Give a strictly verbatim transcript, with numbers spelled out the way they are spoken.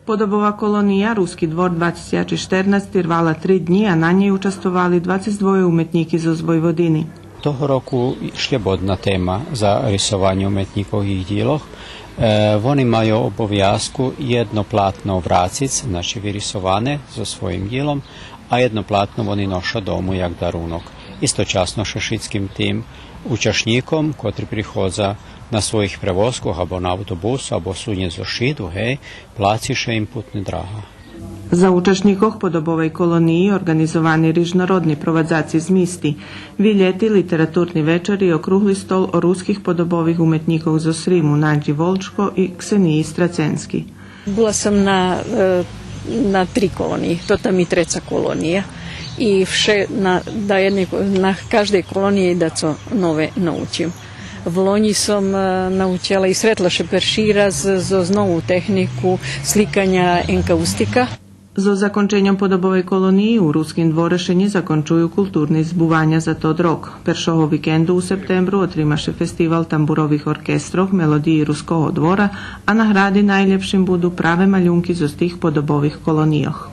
Подобова колония Руски двор двацец штернац тирвала три днї, а на нєй участвовали двацец двоє уметнїки зоз Войводини. Того року шлєбодна тема за рисованє уметнїкох їх дїлох. Е, вони маю обовязку єдно платно врациц, значи вирисоване зоз своїм дїлом, а єдно платно вони ноша дому як дарунок. Источасно ше шицким тим учашнїком, котри приходза на своїх превозкох, або на автобусу, або су нєт зоз Шиду, гей, плаци ше им путна драга. За учашнїкох Подобовей колониї орґанизовани рижнородни провадзаци змисти, вилєти, литературни вечери и округли стол о руских подобових уметнїкох зоз Риму Надї Волчко и Ксениї Страценски. Була сом на, е, на три колониї, тота ми треца колония. И вше на, да єдней, на каждей колониї дацо нове научим. Влонї сом, е, научела и сретла ше перши раз зоз нову технику сликаня енкаустика. Зоз законченьом Подобовей колониї у Руским дворе ше нє закончую културни збуваня за тот рок. Першого викенду у септембру отрима ше фестивал тамбурових оркестрох Мелодиї Руского двора, а награди найлєпшим буду праве малюнки зоз тих подобових колонийох.